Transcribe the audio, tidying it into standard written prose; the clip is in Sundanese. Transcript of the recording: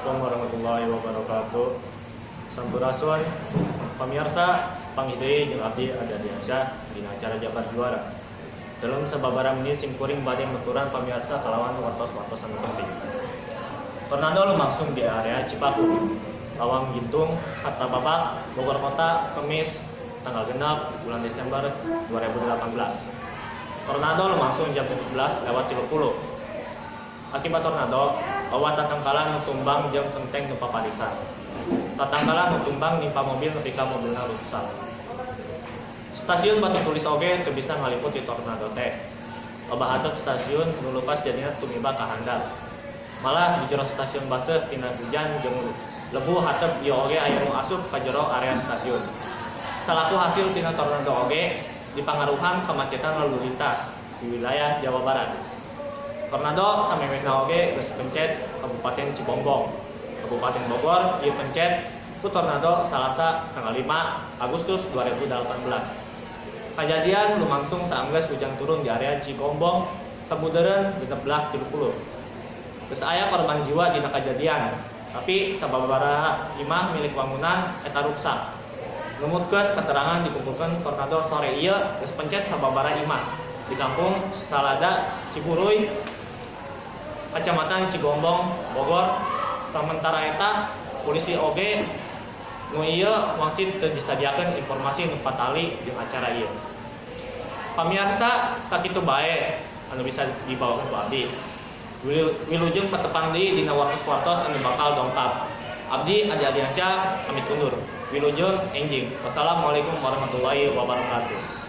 Assalamualaikum warahmatullahi wabarakatuh. Sampurasun pamirsa, panggih deui jeung abdi Adi Adiansyah dina acara Jabar Juara. Dalam sababaraha menit simkuring bade nuturan pamirsa kalawan wartos-wartos anu penting. Tornado lumangsung di area Cipaku, Lawang Gintung, Hatta Babak, Bogor Kota, Kamis, tanggal 6 bulan Desember 2018. Tornado lumangsung jam 17.30. Akibat tornado, loba tatangkalan nu tumbang jeung kenteng nu paparisan. Tatangkalan nu tumbang nimpa mobil nepi ka mobilna rusak. Stasiun Batu Tulis oge teu bisa ngaliput di tornado teh. Loba hateup stasiun nu lupas jadina tumiba ka handap. Malah di jero stasiun baseuh tina hujan jeung lebu hateup ieu oge aya nu asup ka jero area stasiun. Salaku hasil tina tornado oge dipangaruhan kemacetan lalu lintas di wilayah Jawa Barat. Tornado samemehna oge geus pencet Kabupaten Cigombong. Kabupaten Bogor ieu pencet ku tornado Salasa tanggal 5 Agustus 2018. Kajadian lumangsung saenggeus hujan turun di area Cigombong sabudeureun 16.30. Geus aya korban jiwa dina kajadian, tapi sababaraha imah milik wangunan eta ruksak. Numutkeun keterangan dikumpulkeun, tornado sore ieu geus pencet sababaraha imah di Kampung Salada, Ciburuy, Kecamatan Cigombong, Bogor. Samentara eta polisi oge nu ieu wangsit teu disadiakeun informasi nu patali jeung acara ieu. Pamiarsa, sakitu bae anu bisa dibawakeun ku abdi. Wilujeng patepang deui dina wartos-wartos anu bakal dongkap. Abdi Adi Adiansyah pamit undur. Wilujeng enjing. Wassalamualaikum warahmatullahi wabarakatuh.